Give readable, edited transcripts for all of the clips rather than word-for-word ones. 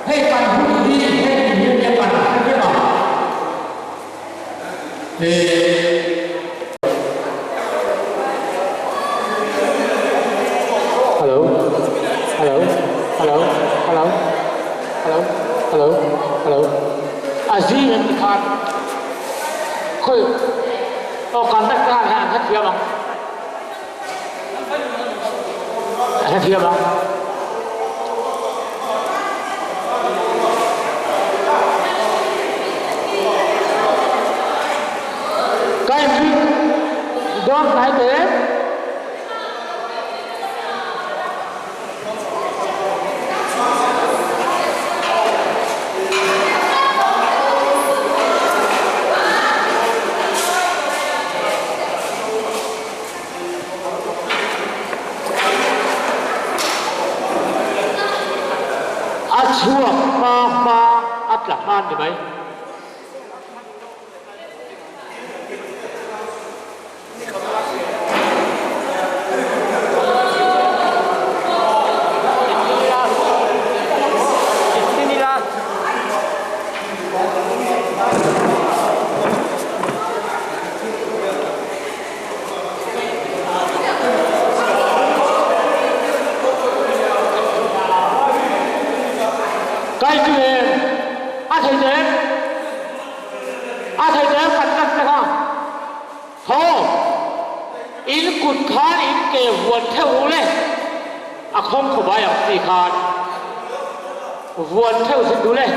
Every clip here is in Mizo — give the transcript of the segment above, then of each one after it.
Hei kan hun hi heti hian nia kan hre vek a. Hello hello hello hello hello hello hello a zing an ti khan khawi aw kan tak khan hian an hrethiam ang an hrethiam ang. Ka inring dawn hnai teh. A chhuak hma hma a tla hman ni mai. Kai chu em? A thei teh em? A thei teh em kan tlak tlak a? Thaw! In kut khan in ke vuan theuh u le, a khawng khawbai ang chi khan vuan theuh zit u le.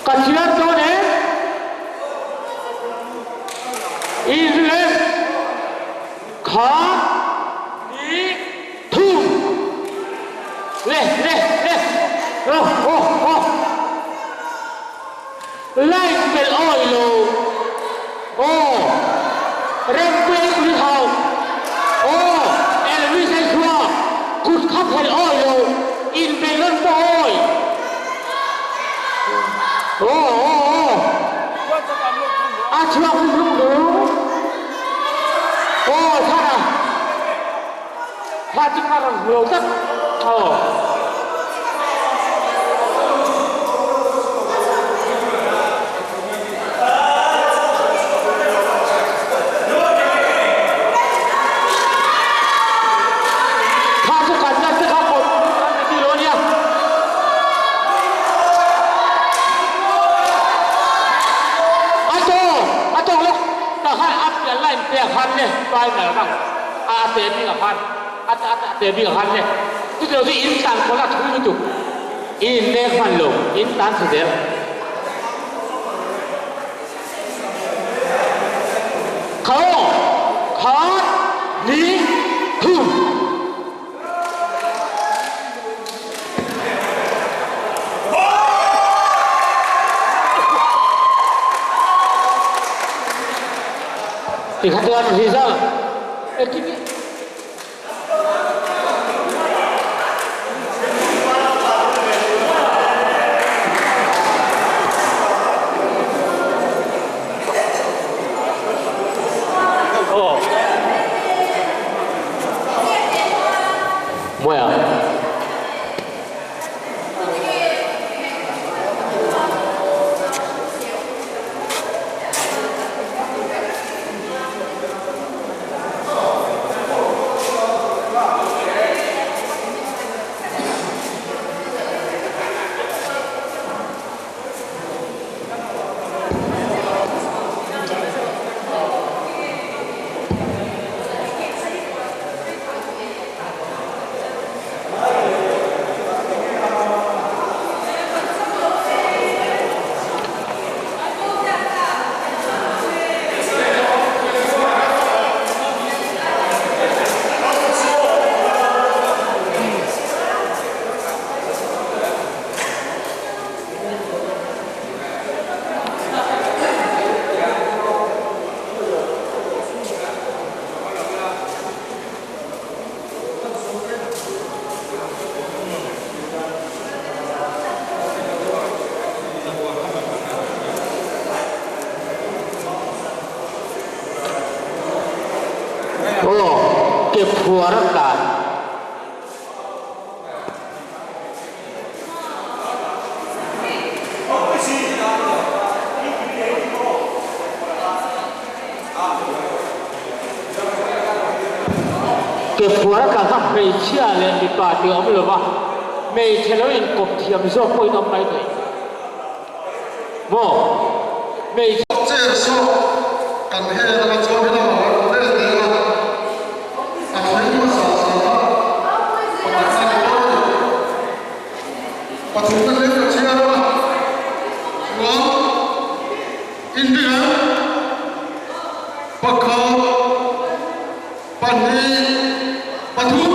Ka thiam dawn em? Israel kha ni thum le le le oh oh oh Light belh awi lo aw Rempuiin ui hau aw Elvis a chhuah kut kha phelh awi lo inbei rawn pawh awi aw aw aw A chhuak hlum hlum aw Thara Kha chu ka rawn hmu lo tlat aw. Kha chu kan la te kha kawt kan ti lo nia. A tawk a tawk lawk ta khan a pian line pek han le final rang. A a te bik a khan a a a te bik a khan le chutilo chu in tlan kawlh a thui lutuk i in nek hman lo in tlan chhe zel. Kha aw khat hnih thum. Tikha chuan result engtin nge Aw Mawia. Ke phuar a tla kha hmeichhia leh mipa tih a awm lo va, hmeichhe lo inkawp thiam zawk pawhin awm mai thei. Maw? Hmeichhe. Chair saw kan hen anga chuan hi lamah a rawn vel zel a, a thleng hmasa sa kha pakhat a ni dawn a ni. Pathumna tlem ka chhiar a, chuan inringan pakhat, pahnih, pathum.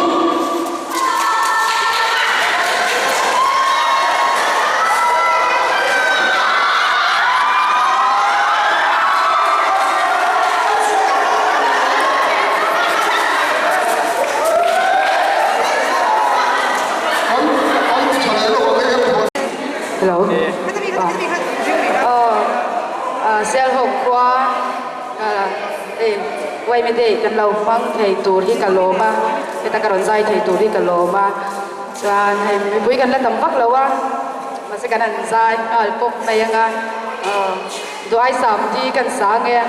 An an ti tha leh lawk ang hei a Hello. Aw Sialhawk khua hei Yma Day kan lo hmang thei tur hi ka lawm a, heta ka rawn zai thei tur hi ka lawm a, chuan hei mipui kan la tam vak lo a, mahse kan han zai nghal pawp mai ang a, Duai sam ti kan sang e.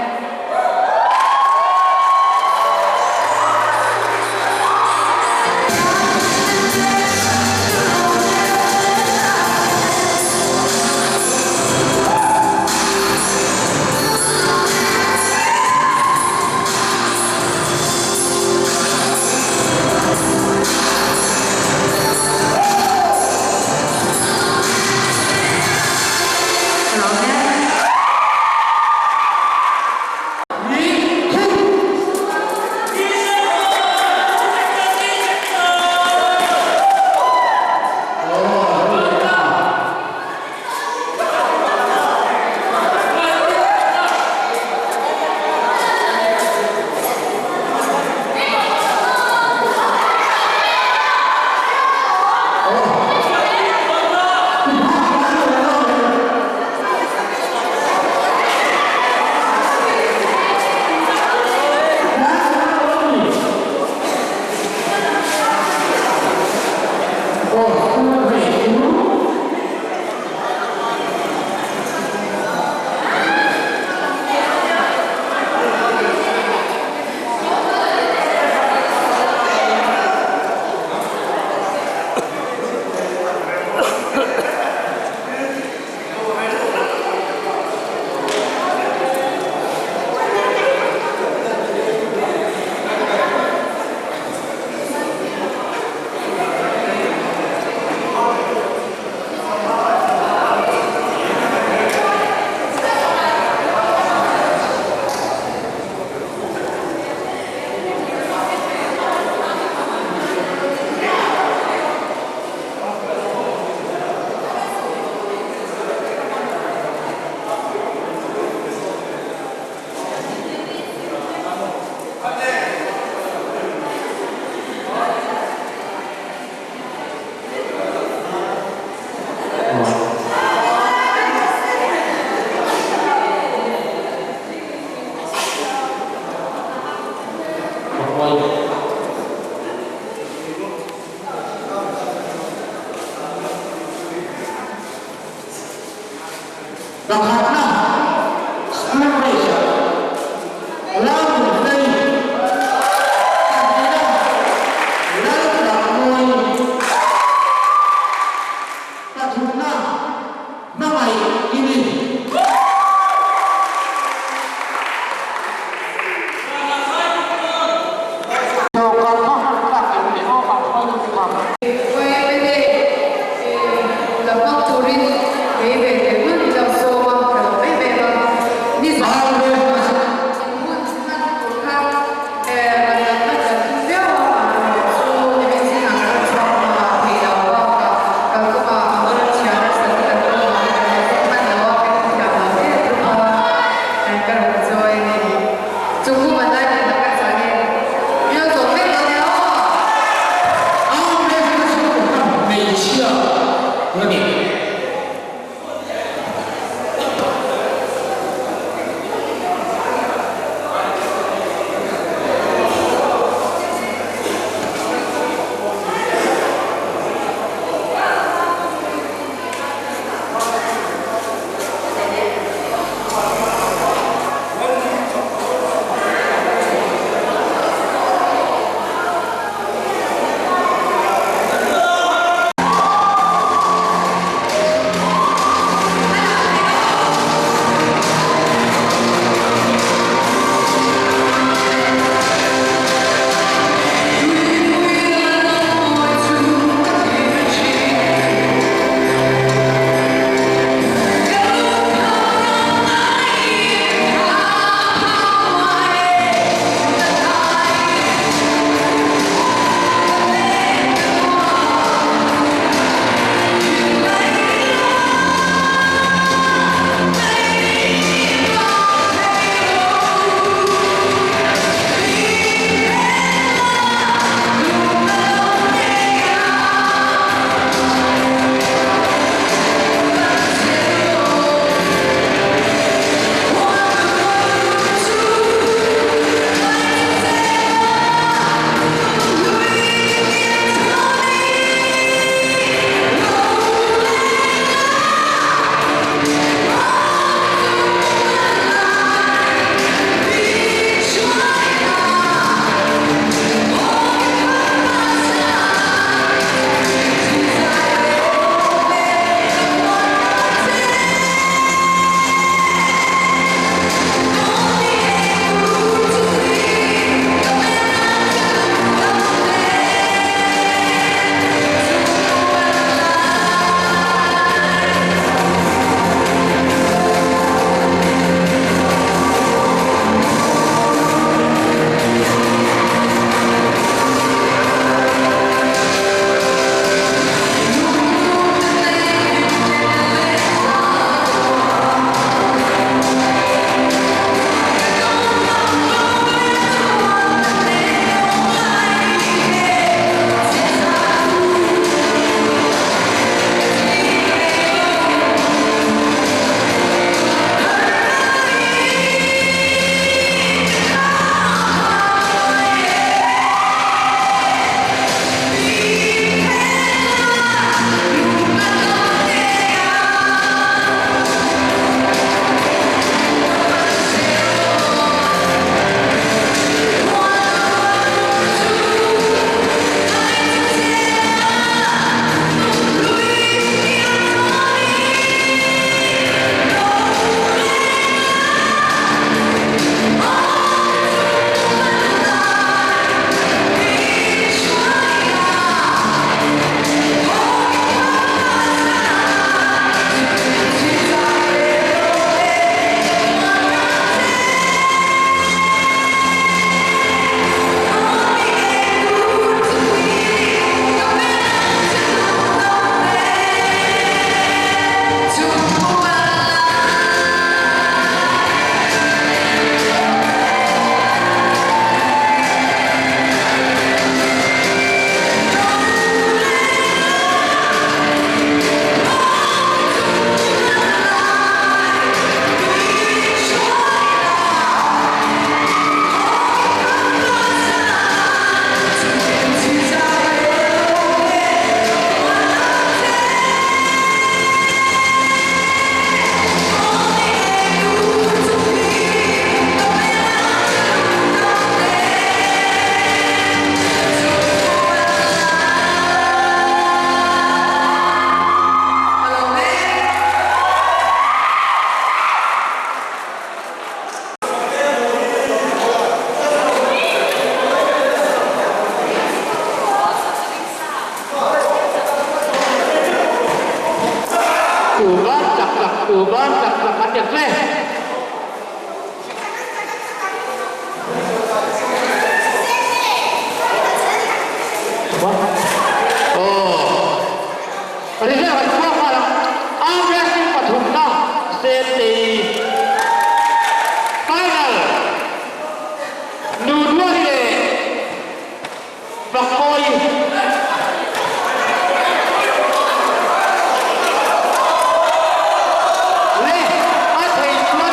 Pakhatna School Race ah Lalnunhlei Pahnihna Lalnunmawi Pathumna Hmangaih i ni. Sawrkar hma tlak em ni aw ah hruaitu te kha. Yma Day la hmang turin kei ve teh lul i lo sawm a, ka lo tu ban chak chak tu ban chak chak an ti hle. Aw. Result kan chhuak nghal ang. Arm wrestling pathumna Sentei final Nu Duati leh Fakkawi. Le a thei chuan.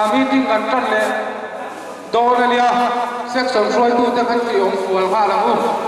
Meeting kan tan leh dawn a nia, section hruaitute khan tih awm fual nghal ang u.